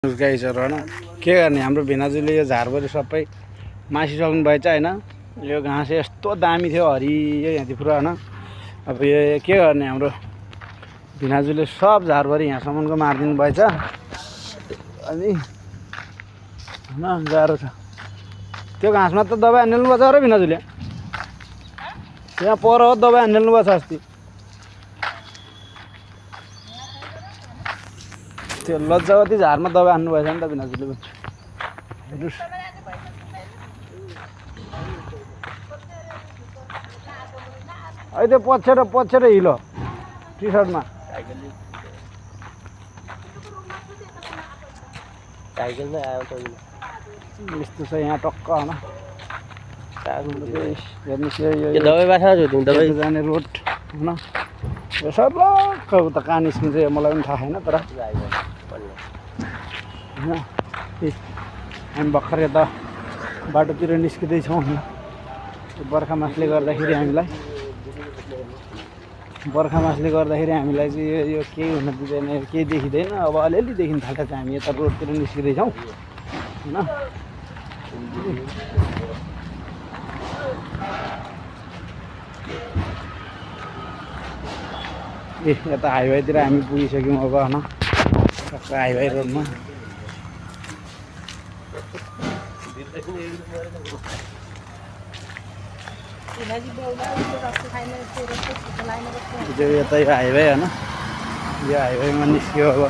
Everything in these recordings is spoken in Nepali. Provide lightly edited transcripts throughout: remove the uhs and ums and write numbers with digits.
गाईचहरू होइन के गर्ने हाम्रो भिनाजुले यो झारभरि सबै मासिसक्नु भएछ होइन। यो घाँस यस्तो दामी थियो हरियो यहाँ पुरा होइन। अब यो के गर्ने हाम्रो भिनाजुले सब झारभरि यहाँसम्मको मारिदिनु भएछ अनि होइन गाह्रो छ। त्यो घाँसमा त दबाई हानिल्नु भएको छ र भिनाजुले यहाँ पर हो दबाई हानिल्नु भएको छ अस्ति। त्यो लज्जावती झारमा दबाई हान्नु भएछ नि त भिनाजुले पनि। हेर्नुहोस् अहिले त्यो पछेर हिलो टी सर्टमा यस्तो छ यहाँ टक्क होइन। हेर्नुहोस् यो जाने रोड होइन। यो सर्लक्क उता कहाँ निस्किन्छ यो मलाई पनि थाहा छैन तर होइन। हामी भर्खर यता बाटोतिर निस्किँदैछौँ होइन। बर्खा मासले गर्दाखेरि हामीलाई चाहिँ यो केही हुन दिँदैन, केही देखिँदैन। अब अलिअलि देखिन थाल्छ चाहिँ हामी यता रोडतिर निस्किँदैछौँ होइन। ए यता हाइवेतिर हामी पुगिसक्यौँ अब होइन। टक्क हाइवे रोडमा यता यो हाइवे होइन। यो हाइवेमा निस्क्यो अब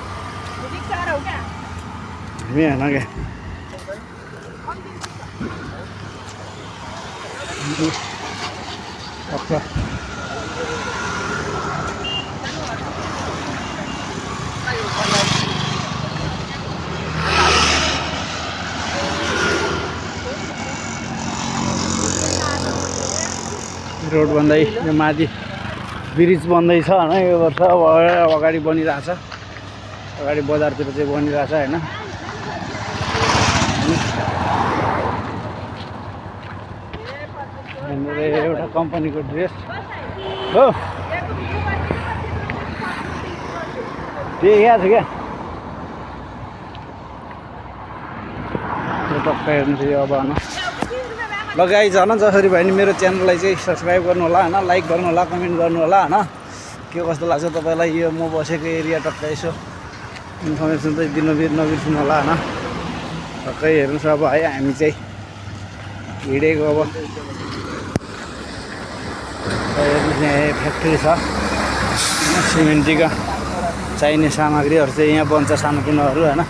हामी होइन क्या। रोड बन्दै यो माथि ब्रिज बन्दैछ होइन। यो वर्ष अब अगाडि बनिरहेछ, अगाडि बजारतिर चाहिँ बनिरहेछ होइन। एउटा कम्पनीको ड्रेस हो देखिएको छ क्या। टक्क हेर्नुहोस् यो अब होइन। ल गाइज होइन, जसरी भयो नि मेरो च्यानललाई चाहिँ सब्सक्राइब गर्नु होला होइन, लाइक गर्नु होला, कमेन्ट गर्नु होला होइन। के कस्तो लाग्छ तपाईँलाई यो म बसेको एरिया टक्क यसो इन्फर्मेसन चाहिँ नबिर्सिनु होला होइन। टक्कै हेर्नुहोस् अब है हामी चाहिँ हिँडेको अब हेर्नुहोस् यहाँ फ्याक्ट्री छ सिमेन्टीका चाहिने सामग्रीहरू चाहिँ यहाँ बन्छ, सानोतिनोहरू होइन।